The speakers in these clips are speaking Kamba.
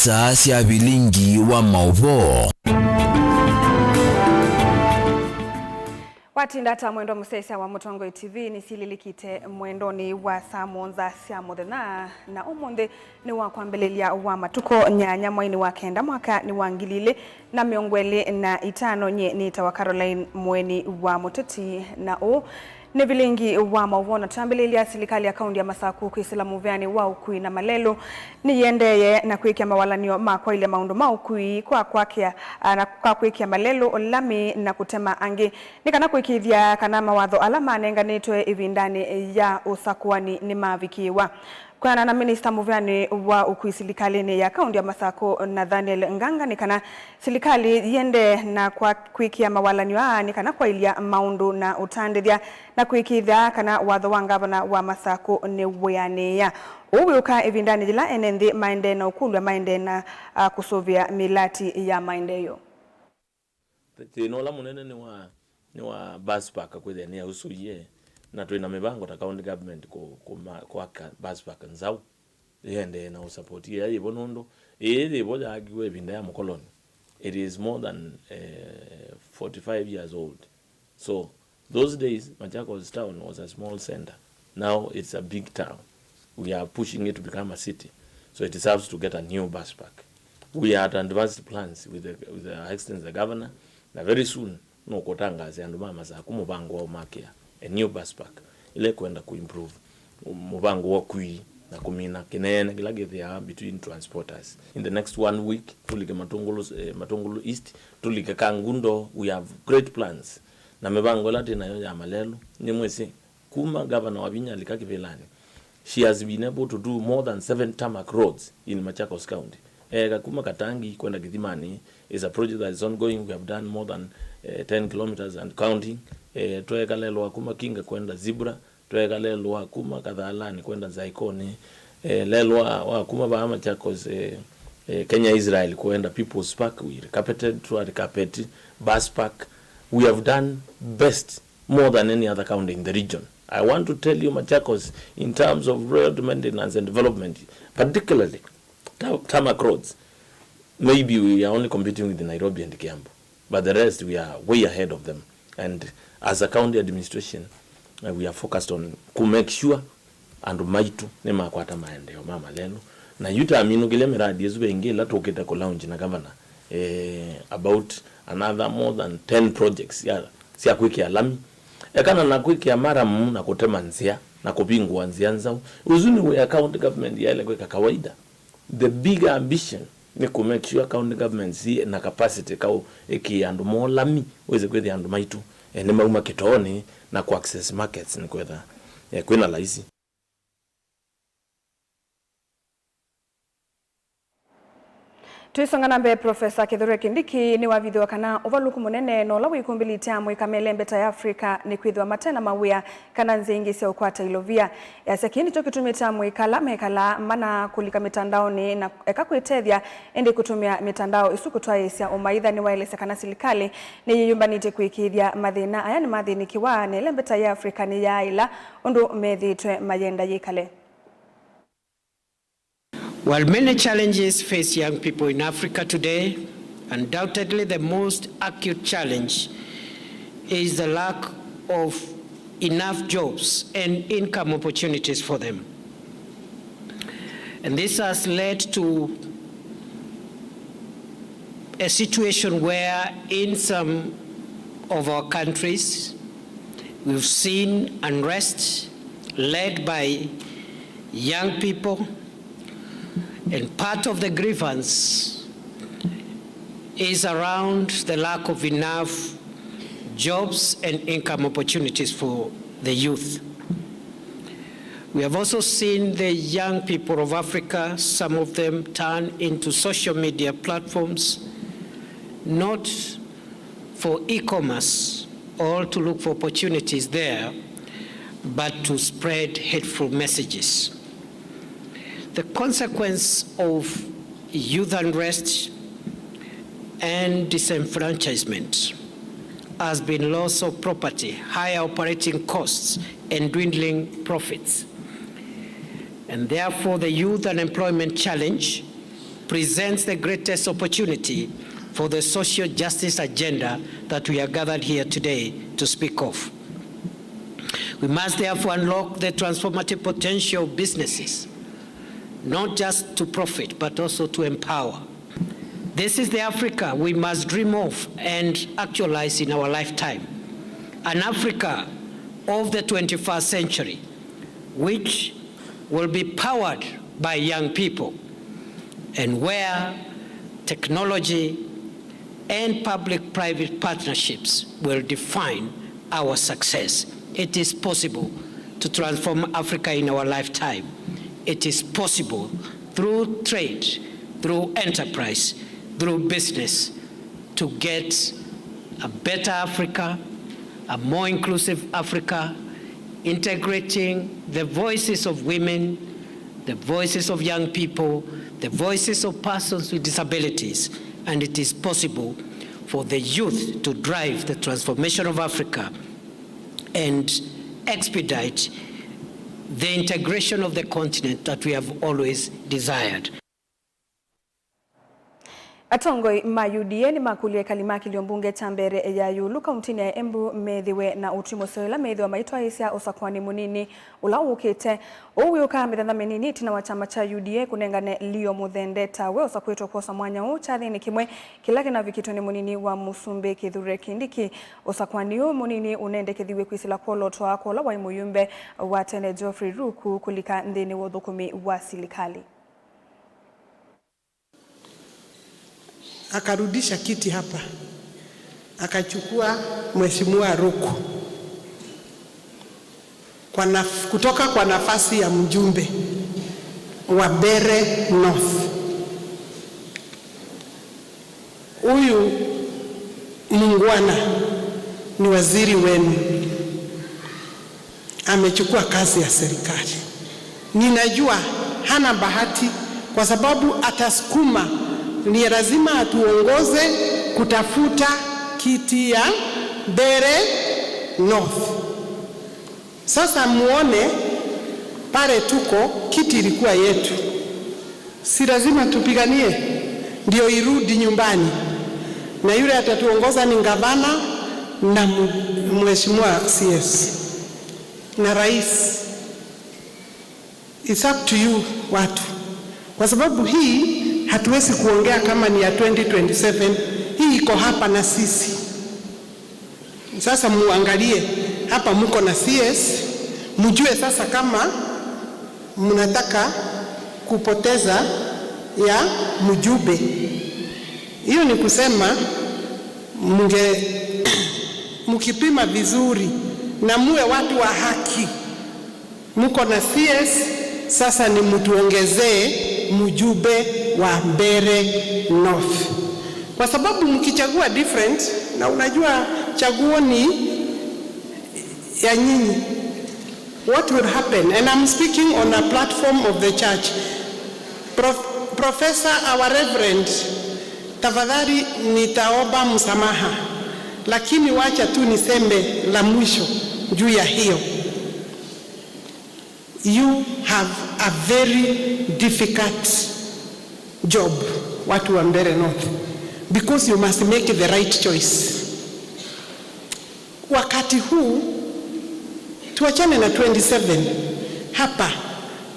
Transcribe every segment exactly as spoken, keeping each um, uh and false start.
Saa sya vilingi wa maũvoo. Watinda ata mwendwa mũsyaĩĩsya wa Mũtongoi T V? Nĩsyĩlilikĩte mwendonĩ wa saa mũonza sya mũthenya, na ũmũnthĩ nĩ wa kwambĩlĩlya wa matukũ nyanya, mweinĩ wa kenda, mwaka nĩ wa ngili ilĩ na mĩongo ĩlĩ na itano. Nyie nĩtawa Caroline Mũeni wa Mũteti, na ũũ nĩ vilingi wa maũvoo. Na twambĩlĩlya, silikalĩ ya kaunti ya Masaku kwĩsĩla mũvĩanĩ wa ũkui na malelũ nĩyĩendeeye na kwĩkĩa mawalany'o ma kwaĩlya maũndũ ma ũkui kwa kwakĩa, a, na kwa kwĩkĩa malelũ lami na kũtema angĩ, nĩ kana kũĩkĩĩthya kana mawatho ala manenganĩtwe ĩvindanĩ ya ũsakũani nĩmavikĩĩwa. Kwĩanana na minista mũvĩanĩ wa ũkui silikalĩnĩ ya kaunti ya Masaku, Nathaniel Nganga, nĩ kana silikalĩ yĩendee na kwa kwĩkĩa mawalany'o aa nĩ kana kwaĩlya maũndũ na ũtandĩthya na kwĩkĩĩthya kana watho wa ngavana wa Masaku nĩwĩanĩĩa. Ũu wĩũka ĩvindanĩ yĩla ene nthĩ maendee na ũkũlw'a maendee na, a, kũsũvĩa mĩlati ya maendeeo. Thĩna ũla mũnene nĩ wa, nĩ wa bus park kwĩthĩa nĩyausũie, na twĩ na mĩvango ta county government kũ-, kũma-, kwaka bus park nzaũ, ĩendee na ũsapoti ĩla yĩvo, nũndũ ĩĩ yĩvo yaakiwe ĩvinda ya mũkoloni. It is more than, eh, forty-five years old. So, those days, Machakos town was a small center. Now it's a big town. We are pushing it to become a city. So it deserves to get a new bus park. We are at advanced plans with the, with the Excellency the Governor, na very soon nũkũtangaasya andũ ma Masaku mũvango wa ũmakĩa a new bus park ĩla ĩkwenda kũimprove mũvango wa ũkui na kũmina kĩneene kĩla kĩthĩawa between transporters. In the next one week, tũlike Matũngũlũ, eh, Matũngũlũ East, tũlike Kangundo. We have great plans. Na mĩvango ĩla twĩ nayo ya malelũ, nĩmwĩsĩ, kuma Governor Wavinya alika kĩvĩlanĩ, she has been able to do more than seven tarmac roads in Machakos County. Eeka kuma Katangi kwenda Kithimanĩ is a project that is ongoing. We have done more than, eh, ten kilometers and counting. Eh, tweeka lelũ wa kuma Kinga kwenda Zebra, tweeka lelũ wa kuma Kathalanĩ kwenda Nzaikoni, eh, lelũ wa, wa kuma vaa Machakos, eh, eh, Kenya Israel kwenda People's Park, we recarpeted, twa recarpet bus park. We have done best, more than any other county in the region. I want to tell you, Machakos, in terms of road maintenance and development, particularly ta-, tarmac roads, maybe we are only competing with Nairobi and Kiambu, but the rest we are way ahead of them. And as a county administration, uh, we are focused on ku make sure andũ maitũ nĩmakwata maendeeo ma malelũ. Na yu taminũkĩlya mĩradi ĩsu ve ĩngĩ ĩla tũkĩte kũ launch na governor, eh, about another more than ten projects sya, sya kwĩkĩa lami, ekana na kwĩkĩa maramu na kũtema nzĩa na kũvingũa nzĩa nzaũ. Ũsu nĩ wĩa county government yaĩle kwĩka kawaida. The bigger ambition nĩ kũ make sure county governments yĩ na capacity ka ũĩkĩĩa andũ moo lami, wĩse kwĩthĩa andũ maitũ, eh, nĩmauma kĩtoonĩ na kũ access markets nĩkwetha, eh, kwĩna laisi. Tũisonga na mbee, Profesa Kithure Kindiki nĩwavithĩwa kana ũvalũku mũnene na ũla wĩkumbĩlĩte amũika me ĩlembeta ya Africa nĩ kwĩthĩwa mate na mawĩa kana nzĩa ingĩ sya ũkwata ilovia. Easya kĩĩ nĩkyo kĩtumĩte amũika ala mekalaa mana kũlika mĩtandaonĩ na eka kwĩtethya, ĩndĩ kũtũmĩa mĩtandao ĩsu kũtwaĩĩsya ũmaitha. Nĩwaelesya kana silikalĩ nĩyĩyũmbanĩtye kũĩkĩĩthya mathĩna aya nĩmathĩnĩkĩwa na ĩlembeta ya Africa nĩyaaĩla ũndũ methĩĩtwe mayenda yĩkale. While many challenges face young people in Africa today, undoubtedly the most acute challenge is the lack of enough jobs and income opportunities for them. And this has led to a situation where in some of our countries we've seen unrest led by young people, and part of the grievance is around the lack of enough jobs and income opportunities for the youth. We have also seen the young people of Africa, some of them turn into social media platforms, not for e-commerce or to look for opportunities there, but to spread hateful messages. The consequence of youth unrest and disenfranchisement has been loss of property, higher operating costs, and dwindling profits. And therefore, the youth unemployment challenge presents the greatest opportunity for the social justice agenda that we are gathered here today to speak of. We must therefore unlock the transformative potential of businesses, not just to profit, but also to empower. This is the Africa we must dream of and actualize in our lifetime. An Africa of the twenty-first century, which will be powered by young people and where technology and public-private partnerships will define our success. It is possible to transform Africa in our lifetime. It is possible through trade, through enterprise, through business, to get a better Africa, a more inclusive Africa, integrating the voices of women, the voices of young people, the voices of persons with disabilities, and it is possible for the youth to drive the transformation of Africa and expedite the integration of the continent that we have always desired. Atongoi ma U D A nĩmakũlya ekali ma kĩlio mbunge kya Mbeere ya ĩũlũ kauntinĩ ya Embu methĩwe na ũtwi mũseo ĩla methĩwa maitwaĩĩsya ũsakũani mũnini ũla ũkĩte. Ũu wĩũkaa mĩthenya mĩnini ĩtina wa kyama kya U D A kũnengane Leo Mũthende tawe ũsakũĩtwe kwosa mwanya ũũ kyathĩnĩ kĩmwe kĩla kĩnavikĩtwe nĩ mũnini wa mũsumbĩ Kithure Kindiki. Ũsakũani ũũ mũnini ũnendekethiw'e kwĩsĩla kwolotwa kwa ũla waĩ mũyumbe wa tene Geoffrey Ruku kũlika nthĩnĩ wa ũthũkũmi wa silikalĩ. Akarudisha kiti hapa, akachukua Mheshimiwa Ruku kwa naf-, kutoka kwa nafasi ya mjumbe wa Mbeere North. Huyu muungwana ni waziri wenu. Amechukua kazi ya serikali. Ninajua hana bahati kwa sababu atasukuma, ni lazima atuongoze kutafuta kiti ya Mbeere North. Sasa muone pale tuko, kiti ilikuwa yetu. Si lazima tupiganie ndio irudi nyumbani? Na yule atatuongoza ni gavana na mu-, mheshimiwa C S na rais. It's up to you watu, kwa sababu hii hatuwezi kuongea kama ni ya twenty twenty-seven. Hii iko hapa na sisi. Sasa muangalie hapa, mko na C S, mjue sasa kama mnataka kupoteza ya mjumbe. Hiyo ni kusema mnge-, mkipima vizuri na muwe watu wa haki. Mko na C S, sasa ni mtuongezee mjumbe wa Mbeere North, kwa sababu mkichagua different, na unajua chaguo ni ya nyinyi, what will happen? And I'm speaking on a platform of the church. Prof-, Professor, our Reverend, tafadhali nitaomba msamaha, lakini wacha tu niseme la mwisho juu ya hiyo. You have a very difficult job, watu wa Mbeere North, because you must make the right choice. Wakati huu tuachane na twenty-seven. Hapa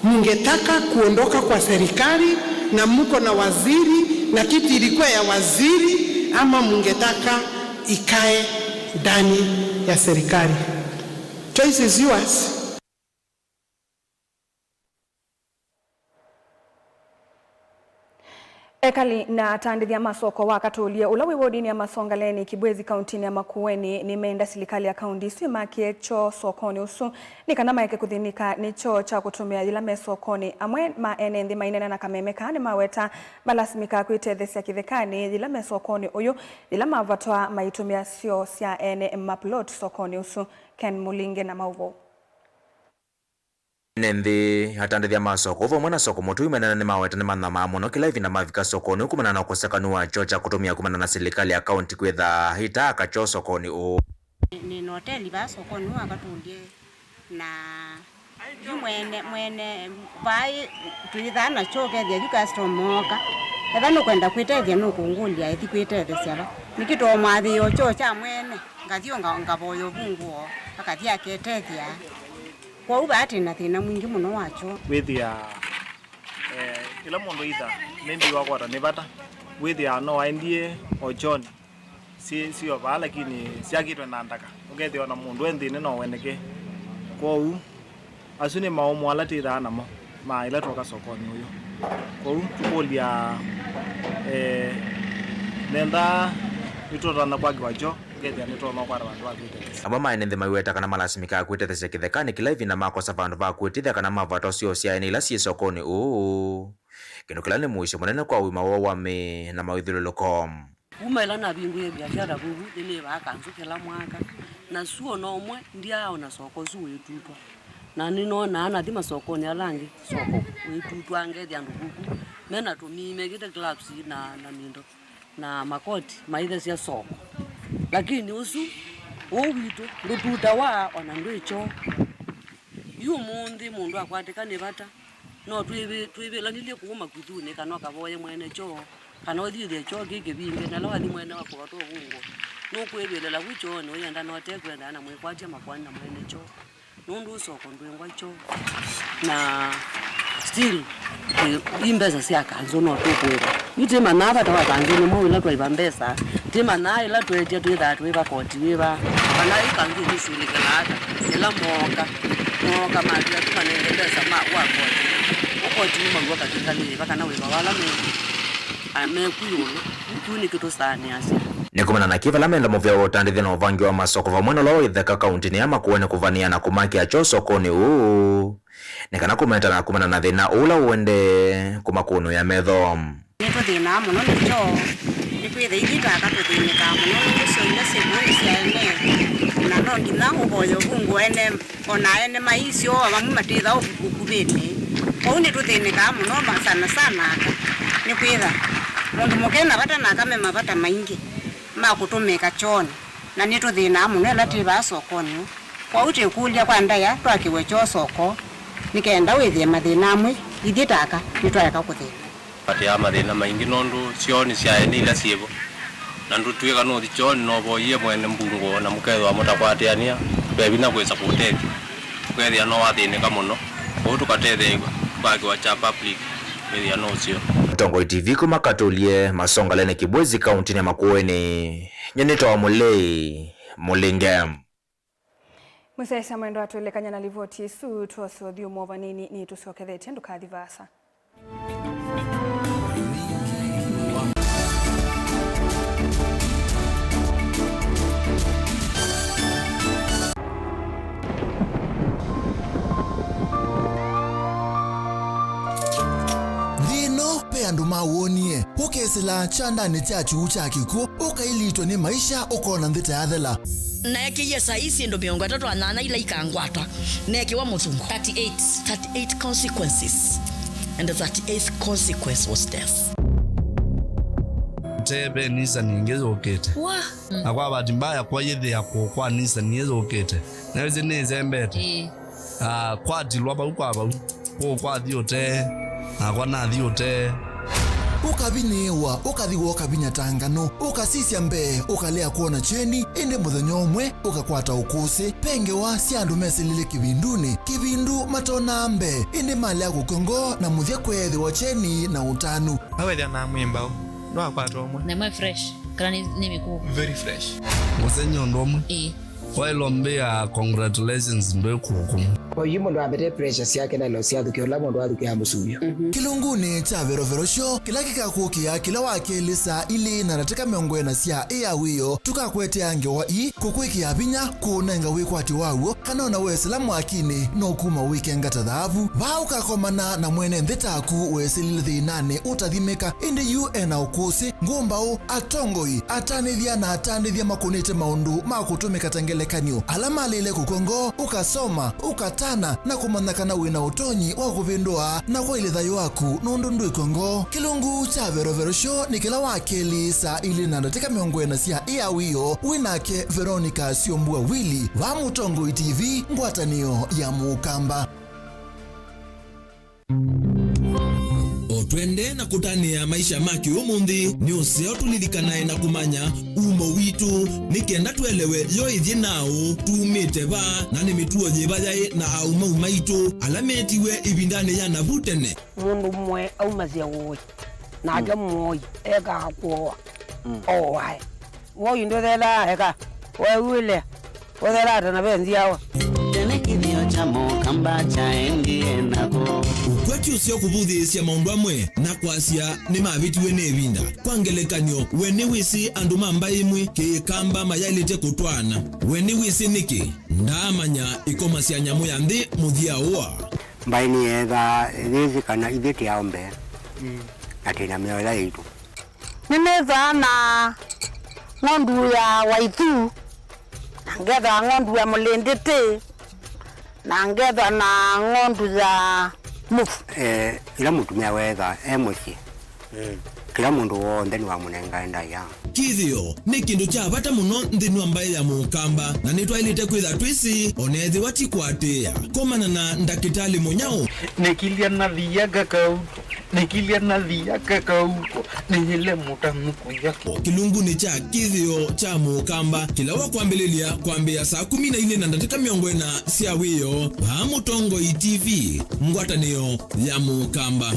mungetaka kuondoka kwa serikali na muko na waziri na kiti ilikuwa ya waziri, ama mungetaka ikae ndani ya serikali? Choice is yours. Ekali na atandĩthya ma soko wa Katũlye, ũla wĩ wodinĩ ya Masongaleni, Kibwezi, kauntinĩ ya Makueni, nĩmeenda silikalĩ ya kaunti ĩsu ĩmakĩe kyoo sokonĩ ũsu nĩ kana maeke kũthĩnĩka nĩ kyoo kya kũtũmĩa yĩla me sokonĩ. Amwe ma ene nthĩ maineena na kameme kaa nĩmaweta malasimĩkaa kwĩtetheesya kĩthekanĩ yĩla me sokonĩ ũyũ, yĩla mavatwa maitũmĩa syoo sya ene mapuloti sokonĩ ũsu. Ken Mũlinge na maũvoo. Ene nthĩ, atandĩthya ma soko vamwe na soko mũtũi manene nĩmaweta nĩmanyamaa mũno kĩla ĩvinda mavika sokonĩ ũũ kumana na ũkosekanu wa kyoo kya kũtũmĩa kumana na silikalĩ ya kaunti kwĩtha ĩtaaka kyoo sokonĩ ũũ. Nĩ na oteli vaa sokonĩ ũũ wa Katũlye, na Yu mwene, mwene, vai twĩthaa na kyoo, ũkethĩa yu customer mooka. Etha nũkwenda kwĩtethya, nũkũngũlya ethi kwĩtethesya va. Nĩkĩ tũũmwathĩĩa o kyoo kya mwene, ngathi o nga-, ngavoya ũvungũo, akathi aketethya. Kwoou vaa twĩ na thĩna mwingĩ mũno wa kyoo. Wĩthĩa, eh, ĩla mũndũ either maybe wakwata nĩ vata, wĩthĩaa no aendie o kyoonĩ. Syĩ, syĩ o vaa, lakini syakĩtwe na ndaka. Ũkethĩa o na mũndũ e nthĩnĩ no weneke. Kwoou, asu nĩ maũmũ ala twĩthaa namo ma ĩla twoka sokonĩ ũyũ. Kwoou, tũkũlya, eh, nenda nĩtũtana kwakĩwa kyoo, ũkethĩa nĩtũtonya kwata vandũ va kwĩtethesya. Amwe ma ene nthĩ maiweta kana malasimĩkaa kwĩtethesya kĩthekanĩ kĩla ĩvinda makosa vandũ va kwĩtĩthya kana mavata syoo sya ene ila syĩ sokonĩ ũũ. Kĩndũ kĩla nĩ mũisyo mũnene kwa ũima woo wa mĩĩ na mawĩthyũlũlũko. Kuma ĩla navingũie viashara vuvu, nĩnĩvaa kanzũ kĩla mwaka, na su o na ũmwe ndyaaona soko ũsu wĩtutwa. Na nĩnonaa nathi masokonĩ ala angĩ, soko wĩtutwa, ngethĩa andũ vuku me na tũmii mekĩte gloves na, na mindo, na makoti maithesya soko. Lakini ũsu, ũũ witũ, ndũtutawa o na ndwĩ kyoo. Yu ũmũnthĩ mũndũ akwatĩka nĩ vata, no twĩvĩ-, twĩvĩlanilye kũu makuthunĩ kana ũkavoye mwene kyoo, kana ũthi wĩthĩe kyoo kĩ kĩvinge, na ĩla wathi mwene wa kũvata ũvungũo, nũkwĩvĩlĩla vu kyoonĩ ũyenda na ũtekwenda na mwĩkwatya makoani na mwene kyoo, nũndũ ũsoko ndwĩngwa kyoo. Na still, ĩ, i mbesa sya kanzũ no tũkwĩva. Yu tĩmanyaa vata wa kanzũnĩ mwaũ ĩla twaiva mbesa, tĩmanyaa ĩla tweetya twĩthaa twĩva koti wĩva, kana ĩ kanzũ nĩsyũlĩkĩlaa ata, ĩla mooka, mooka matwĩa tũmanenge mbesa ma wa koti. Ũkoti umaw'a katĩka nĩ ĩva kana wĩva wala me, a, meku ĩũlũ. Kĩu nĩkĩtũsaanĩasya. Nĩ kumana na kĩ vala menda mũvea wa ũtandĩthya na ũvangi wa masoko vamwe na ũla wa itheka kauntinĩ ya Makueni kũvanĩa na kũmakĩa kyoo sokonĩ ũũ, nĩ kana kũmeta na kumana na thĩna ũla ũendee kũmakũnũĩa metho. Nĩtũthĩnaa mũno nĩ kyoo, nĩkwĩthĩa ithyĩ ta aka tũthĩnĩkaa mũno nũndũ syoo ila syĩ kũũ nĩ sya ene, na no nginya ũvoye ũvungũo ene, o na ene maisyo amwe matĩthaa ũkuvĩnĩ. Kwoou nĩtũthĩnĩkaa mũno ma-, sana sana aka, nĩkwĩtha mũndũ mũka ena vata na aka me mavata maingĩ ma kũtũmĩka kyoonĩ, na nĩtũthĩnaa mũno ĩla twĩ vaa sokonĩ ũũ. Kwoou twĩkũlya kwa ndaĩa twakĩwe kyoo soko, nĩ kenda wĩthĩe mathĩna amwe ithyĩ ta aka nĩtwaeka kũthĩna. Tũatĩaa mathĩna maingĩ nũndũ kyoonĩ sya ene ila syĩ vo, na ndũtw'ĩka nũthi kyoonĩ na ũvoyie mwene mbungũo na mũkethĩwa mũtakwatĩanĩa, ve vinya kwĩsa kũũtethya, ũkethĩa no wathĩnĩka mũno. Kwoou tũkatetheew'a, tũkakĩwa kya public, wĩthĩa no ũseo. Mũtongoi T V kuma Katũlye, Masongaleni Kibwezi, kauntinĩ ya Makueni, nyie nĩtawa Mũlei Mũlinge. Mũsyaĩĩsya mwendwa, twĩlekany'a na livoti ĩsu, twose ũthyũmũo vanini, nĩtũsyokethetye, ndũkathi vaasa. Nthĩ ĩno, ve andũ mawonie. Ũkesĩla kyandanĩ kya kyuu kya kĩkw'ũ, ũkailitwe nĩ maisha, ũkona nthĩ ta yathela. Naekĩie saii syĩndũ mĩongo ĩtatũ na nyanya ila ikangwata, neekĩwa mũthungu. Thirty-eight, thirty-eight consequences, and the thirty-eighth consequence was death. Te ve Nissan ĩngĩ yũkĩte. Wa. Na kwa bahati mbaya, kwa yĩthĩa kũũ kwa Nissan ĩyũkĩte, na ĩsĩ nĩĩsembete. Ĩĩ. Ah, kwatilwa vau kwa vau. Kũũ kwathi ũtee, nakwa nathi ũtee. Ũkavinyĩĩwa, ũkathi wooka vinya ta nganũ, ũkasisya mbee, ũkalea kwona kyeni, ĩndĩ mũthenya ũmwe ũkakwata ũkũsĩ. Ve ngewa sya andũ mesĩlile kĩvindunĩ, kĩvindu matonaa mbee, ĩndĩ malea kũkw'a ngoo na mũthya kweethĩwa kyeni na ũtanu. Awethĩa na mwĩmbaũ, ndwakwata ũmwe. Na ĩmwe fresh, kana nĩ, nĩ mĩkũũ? Very fresh. Mũsenye ũndũ ũmwe. Ĩĩ. Waĩlwa mbĩa congratulations ndwĩ kũkũ. Oyu mũndũ ambete pressure syake na ilo syathukĩa ũla mũndũ athukĩa mũsuyo. Kĩlungunĩ kya Verovero Show, kĩla kĩkakũkĩa kĩla wa kelĩ saa ilĩ na ndatĩka mĩongo ĩna sya ĩ ya wĩoo, tũkakwetea ngewa ii, kũkwĩkĩa vinya, kũũnenga wĩkwatyo waw'o, kana ona wesĩla mwakinĩ, no kuma wĩkenga ta thaavu. Vaa ũkakomana na mwene nthĩ taku wesĩlile thĩnanĩ ũtathimĩka, ĩndĩ yu ena ũkũsĩ, ngũmbaũ, atongoi, atanĩthya na atandĩthya makũnĩte maũndũ ma kũtũmĩka ta ngelekany'o, ala malĩle kũkw'a ngoo, ũkasoma, ũkatana, na kũmanya kana wĩ na ũtonyi wa kũvĩndũa na kwaĩlya thayũ waku nũndũ ndwĩkw'a ngoo. Kĩlungu kya Verovero Show nĩ kĩla wa kelĩ saa ilĩ na ndatĩka mĩongo ĩna sya ĩ ya wĩoo, wĩ nake Veronica Syombua Willy, vaa Mũtongoi T V, ngwatanĩo ya Mũkamba. Twendee na kũtanĩa maisha ma kĩũmũnthĩ, nĩ ũseo tũlilikanae na kũmanya umo witũ, nĩ kenda tũelewe yo ĩthyĩ naũ, tumĩte va, na nĩ mĩtuo yĩva yaĩ na aumau maitũ ala meetiwe ĩvindanĩ ya navu tene. Mũndũ ũmwe aumasya ũĩ, nake mũoi ekaa kũoa, ooae. Woi ndũthelaa eka, weew'ĩle, ũthelaa ta na ve nzyawa. Tene kĩthĩo kya Mũkamba kyaendie nako. Ũkwati ũseo kũvũthĩĩsya maũndũ amwe na kwasya nĩmavĩtiwe nĩ ĩvinda. Kwa ngelekany'o, we nĩwĩsĩ andũ ma mbaĩ ĩmwe Kĩkamba mayaĩlĩte kũtwaana? We nĩwĩsĩ nĩkĩ? Ndaamanya ĩkoma sya nyamũ ya nthĩ mũthya ũa. Mbaĩ nĩyeethaa yĩsĩ kana ithyĩ tĩ aũmbe, na twĩ na mĩao ĩla yaitũ. Nĩnĩthaa na ng'ondu ya waithu, na ngethaa ng'ondu ya mũlĩndĩtĩ, na ngetha na ng'ondu ya mũvu. Eh, ĩla mũtumĩa weetha e mũsyĩ, kĩla mũndũ w'onthe nĩwamũnengae ndaĩa. Kĩthĩo nĩ kĩndũ kya vata mũno nthĩnĩ wa mbaĩ ya Mũkamba, na nĩtwaĩlĩte kwĩtha twĩsĩ, o na ethĩwa ti kũatĩĩa. Komana na ndakĩtalĩ mũnyaũ. Nĩkilya nathia kakau. Nĩkilya nathia kakauko, nĩyĩle mũtamu kũya. Kĩlungunĩ kya kĩthĩo kya Mũkamba, kĩla wakwambĩlĩlya kwambĩĩa saa kũmi na ilĩ na ndatĩka mĩongo ĩna sya wĩoo, vaa Mũtongoi T V, ngwatanĩo ya Mũkamba.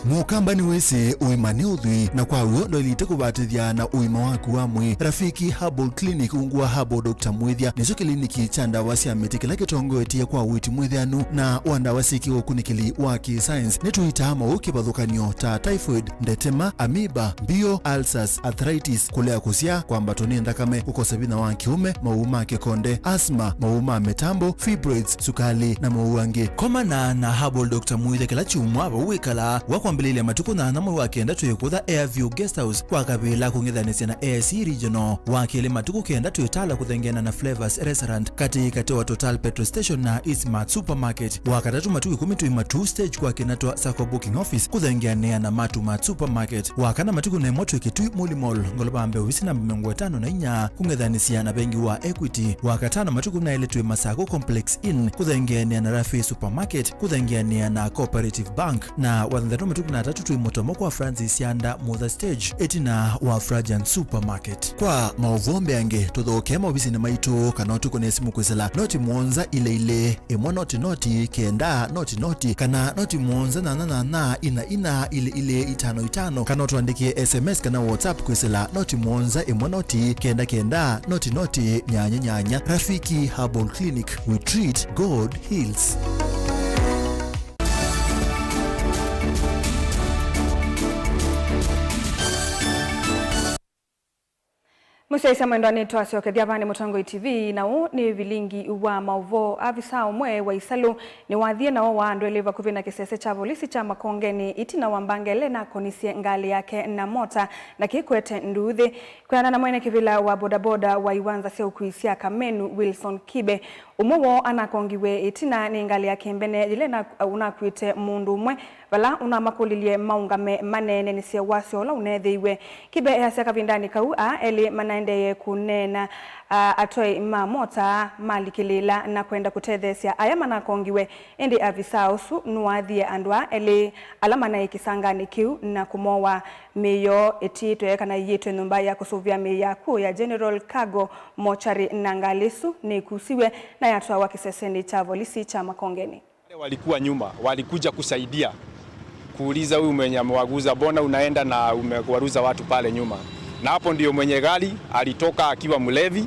Mũkamba nĩwĩsĩ ũima nĩ ũthwii, na kwa w'o ndwaĩlĩte kũvatĩthya na ũima waku wa mwĩĩ. Rafiki Herbal Clinic, ungu wa Herbal Doctor Mwĩthya, nĩkyo kĩliniki kya ndawa sya mĩtĩ kĩla kĩtongoetye kwa ũiiti mwĩthĩanu na wa ndawa syĩkĩwe ũkunĩkĩli wa kĩ-science. Nĩtũitaa maũũ kĩvathũkany'o ta typhoid, ndetema, amoeba, mbio, ulcers, arthritis, kũlea kũsyaa, kwambatwa nĩ nthakame, kũkosa vinya wa kĩũme, maũũ ma kĩkonde, asthma, maũũ ma mĩtambo, fibroids, sukali, na maũũ angĩ. Komana na Herbal Doctor Mwĩthya kĩla kyumwa vau wĩkalaa. Wa kwambĩlĩlya matukũ nyanya mwei wa kenda twĩkũtha Airview Guest House kwa kavĩla kũng'ethanĩsya na A S E Regional. Wa kelĩ matukũ kenda twĩtala kũthengeana na Flavors Restaurant katĩ katĩ wa Total Petrol Station na Eastmart Supermarket. Wa katatũ matukũ ĩkũmi twĩ Matuu Stage kwa Kinatwa Sacco Booking Office kũthengeanĩa na Matumat Supermarket. Wa kana matukũ na ĩmwe twĩ Kitui Muli Mall, ngolova mbee ovisi namba mĩongo ĩtano na inya, kũng'ethanĩsya na vengi wa Equity. Wa katano matukũ na elĩ twĩ Masako Complex Inn, kũthengeanĩa na Rafi Supermarket, kũthengeanĩa na Cooperative Bank. Na wa thanthatũ matukũ na atatũ twĩ Mũtomo kwa Francis Yanda Mutha Stage, ĩtina wa Frajan Supermarket. Kwa maũvoo mbeange, tũthokee maovisinĩ maitũ kana ũtũkũne simũ kwĩsĩla noti mũonza ilĩ ilĩ, ĩmwe noti noti, kenda noti noti, kana noti mũonza nyanya nyanya, ina ina, ilĩ ilĩ, itano itano, kana ũtũandĩkĩe S M S kana WhatsApp kwĩsĩla noti mũonza, ĩmwe noti, kenda kenda, noti noti, nyanya nyanya. Rafiki Herbal Clinic, we treat, God heals. Mũsyaĩĩsya mwendwa, nĩtwasyokethya vaa nĩ Mũtongoi T V, na ũũ nĩ vilingi wa maũvoo. Avisa ũmwe wa ĩsalũ nĩwathie na ooa andũ elĩ vakuvĩ na kĩsese kya volisi kya Makongeni ĩtina wa mbanga ĩla ĩnakonisye ngalĩ yake na mota na kĩkwete nduuthĩ. Kwĩanana na mwene kĩvĩla wa bodaboda wa iwanza sya ũkui sya Kamenu, Wilson Kibe, ũmwe woo anakongiwe ĩtina nĩ ngalĩ ya kĩmbene yĩla ĩna-, ũnakuĩte mũndũ ũmwe, vala ũnamakũlilye maũngame maneenanĩsye wasyo ũla ũneethĩiwe. Kibe easya kavindanĩ kau aa elĩ manaendeeye kũneena, a, atwai ma mota malikĩlĩĩla na kwenda kũtetheesya aya manakongiwe, ĩndĩ avisa ũsu nũathie andũ aa elĩ ala manaĩ kĩsanganĩ kĩu na kũmowa. Mĩĩ yoo ĩtiĩtwe kana ĩiĩtwe nyũmba ya kũsũvĩa mĩĩ ya akw'ũ ya General Cargo Mortuary, na ngalĩ ĩsu nĩkusiw'e na yatwawa kĩsesenĩ kya volisi kya Makongeni. Wale walikuwa nyuma, walikuja kusaidia, kuuliza huyu mwenye amewaguza, "Mbona unaenda na umekwaruza watu pale nyuma?" Na hapo ndio mwenye gari alitoka akiwa mlevi,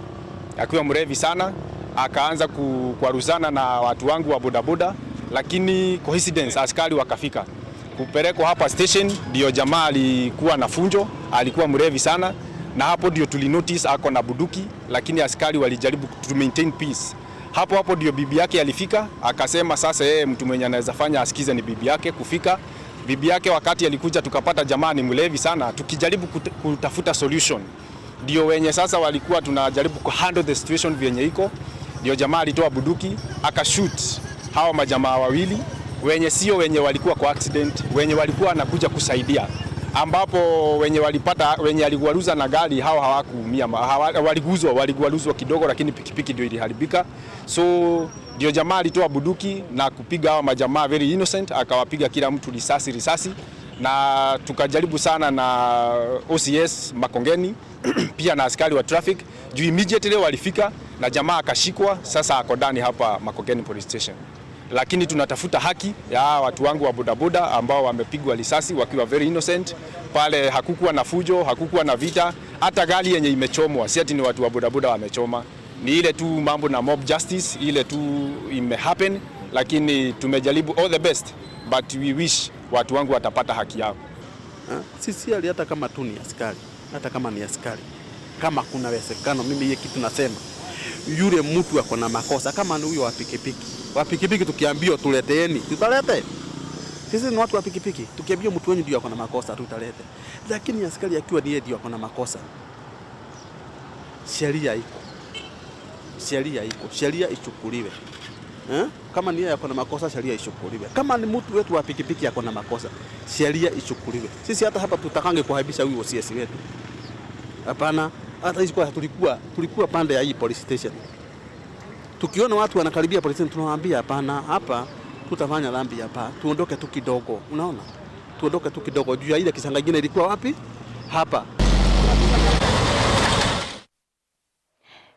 akiwa mlevi sana, akaanza ku-, kwaruzana na watu wangu wa bodaboda, lakini coincidence, askari wakafika. Kupelekwa hapa station, ndio jamaa alikuwa na funjo, alikuwa mlevi sana, na hapo ndio tulinotice ako na bunduki, lakini askari walijaribu to maintain peace. Hapo hapo ndio bibi yake alifika, akasema sasa yeye mtu mwenye anaweza fanya asikize ni bibi yake. Kufika bibi yake, wakati alikuja, tukapata jamaa ni mlevi sana, tukijaribu kut-, kutafuta solution. Ndio wenye sasa walikuwa tunajaribu ku handle the situation vyenye iko, ndio jamaa alitoa bunduki, akashoot hawa majamaa wawili, wenye sio wenye walikuwa kwa accident, wenye walikuwa wanakuja kusaidia, ambapo wenye walipata, wenye alikuwaruza na gari, hao hawakuumia, ma-, hawa-, waliguzwa, waliguzwa kidogo, lakini pikipiki ndio iliharibika. So Ndio jamaa alitoa bunduki na kupiga hawa majamaa very innocent, akawapiga kila mtu risasi risasi, na tukajaribu sana na O C S Makongeni pia na askari wa traffic, juu immediately walifika na jamaa akashikwa, sasa ako ndani hapa Makongeni Police Station. Lakini tunatafuta haki ya hawa watu wangu wa bodaboda ambao wamepigwa risasi wakiwa very innocent. Pale hakukuwa na fujo, hakukuwa na vita, hata gari yenye imechomwa, si ati ni watu wa bodaboda wamechoma. Ni ile tu mambo na mob justice, ile tu imehappen, lakini tumejaribu all the best, but we wish watu wangu watapata haki yao. Ha? Sisi hali hata kama tu ni askari, hata kama ni askari, kama kuna uwezekano, mimi hiyo kitu nasema, yule mtu ako na makosa, kama ni huyo wa pikipiki, wa pikipiki tukiambiwa tuleteeni, tutalete. Sisi ni watu wa pikipiki, tukiambiwa mtu wenyu ndio ako na makosa, tutalete. Lakini askari akiwa ni yeye ndio ako na makosa, sheria iko. Sheria iko. Sheria ichukuliwe. Eh? Kama ni yeye ako na makosa, sheria ichukuliwe. Kama ni mtu wetu wa pikipiki ako na makosa, sheria ichukuliwe. Sisi hata hapa tutakange kuaibisha huyu O C S wetu. Hapana. Hata hizi kwa tulikuwa, tulikuwa pande ya hii police station. Tukiona watu wanakaribia polisi, tunawaambia, "Hapana, hapa tutafanya dhambi hapa. Tuondoke tu kidogo." Unaona? Tuondoke tu kidogo. Juu ya ile kisanga ingine ilikuwa wapi? Hapa.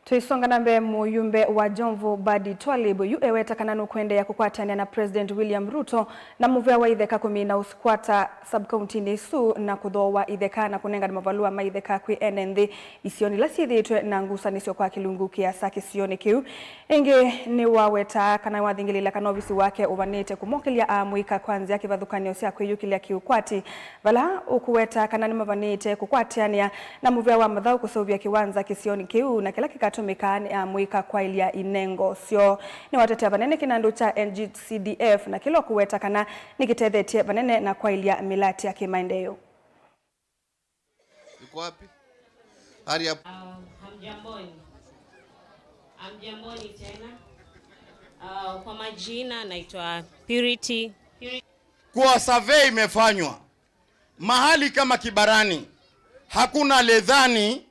Tũisonga na mbee, mũyumbe wa Jomvu Badi Twalib yu eweta kana nũkũendeea kũkwatany'a na President William Ruto na mũvea wa itheka kũmina ũkwata sub-county-inĩ ĩsu na kũthooa itheka na kũnengane mavalũa ma itheka kwĩ ene nthĩ isionĩ ila syĩthĩĩtwe na ngusanĩsyo kwa kĩlungu kĩasa kĩsionĩ kĩu. Ĩngĩ nĩwawetaa kana wathingĩlĩĩla kana ovisi wake ũvanĩte kũmokĩlya amũika kwa nzĩa kĩvathũkany'o sya kwĩyũkĩlya kĩũkwati, vala ũkũweta kana nĩmavanĩte kũkwatĩanĩa na mũvea wa mathaũ kũseũvya kĩwanza kĩsionĩ kĩu na kĩla kĩkatũmĩkaa nĩ amũika kwaĩlya inengo syoo. Nĩwatetea vanene kĩnandũ kya N G C D F na kĩla ũkũweta kana nĩkĩtethetye vanene na kwaĩlya mĩlatĩ ya kĩmaendeeo. Yuko wapi? Hurry up. Uh, hamjamboni. Hamjamboni tena. Uh, kwa majina naitwa Purity. Purity. Kwa survey imefanywa mahali kama Kibarani, hakuna aliyedhani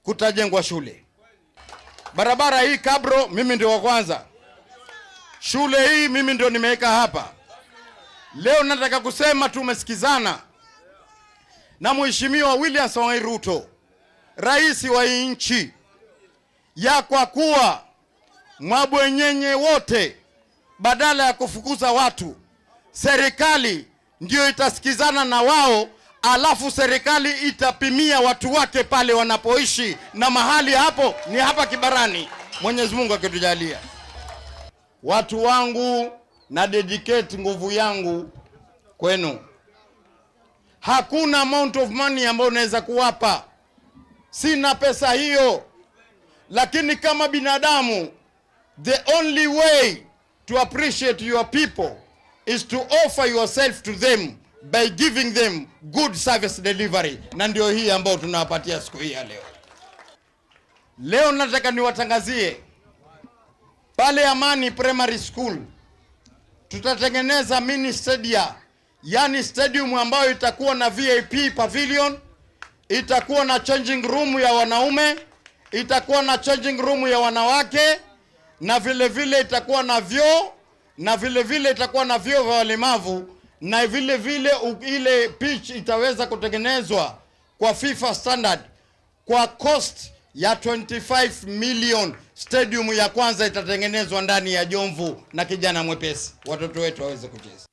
kutajengwa shule. Barabara hii Kabro, mimi ndio wa kwanza. Shule hii mimi ndio nimeweka hapa. Leo nataka kusema tumesikizana na Mheshimiwa William Samoei Ruto, rais wa hii nchi, ya kwa kuwa mabwenyenye wote, badala ya kufukuza watu, serikali ndio itasikizana na wao, alafu serikali itapimia watu wake pale wanapoishi, na mahali hapo ni hapa Kibarani, Mwenyezi Mungu akitujalia. Watu wangu, na dedicate nguvu yangu kwenu. Hakuna amount of money ambayo naweza kuwapa. Sina pesa hiyo. Lakini kama binadamu, the only way to appreciate your people is to offer yourself to them by giving them good service delivery. Na ndio hii ambayo tunawapatia siku hii ya leo. Leo nataka niwatangazie pale Amani Primary School tutatengeneza mini stadia, yani stadium ambayo itakuwa na V I P pavilion, itakuwa na changing room ya wanaume, itakuwa na changing room ya wanawake, na vile vile itakuwa na vyoo, na vile vile itakuwa na vyoo vya walemavu, na vile vile u-, ile pitch itaweza kutengenezwa kwa FIFA standard. Kwa cost ya twenty-five million, stadium ya kwanza itatengenezwa ndani ya Jomvu na kijana mwepesi, watoto wetu waweze kucheza.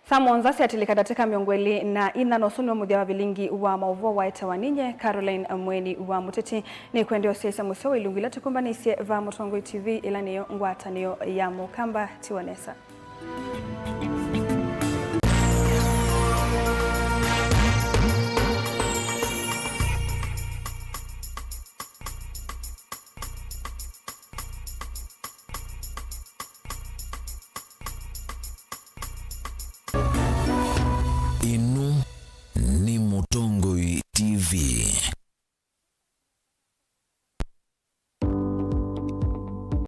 Saa mũonza syatilĩka ndatĩka mĩongo ĩlĩ na inya, na ũsu nĩwe mũthya wa vilingi wa maũvoo waetewa ninye Caroline Mweni wa Mũteti. Nĩkwendea ũsyaĩĩsya mũseo wa ilungu ila tũkũmbanĩisye va Mũtongoi T V, ĩla nĩyo ngwatanĩo ya Mũkamba. Tiwa nesa. Ĩno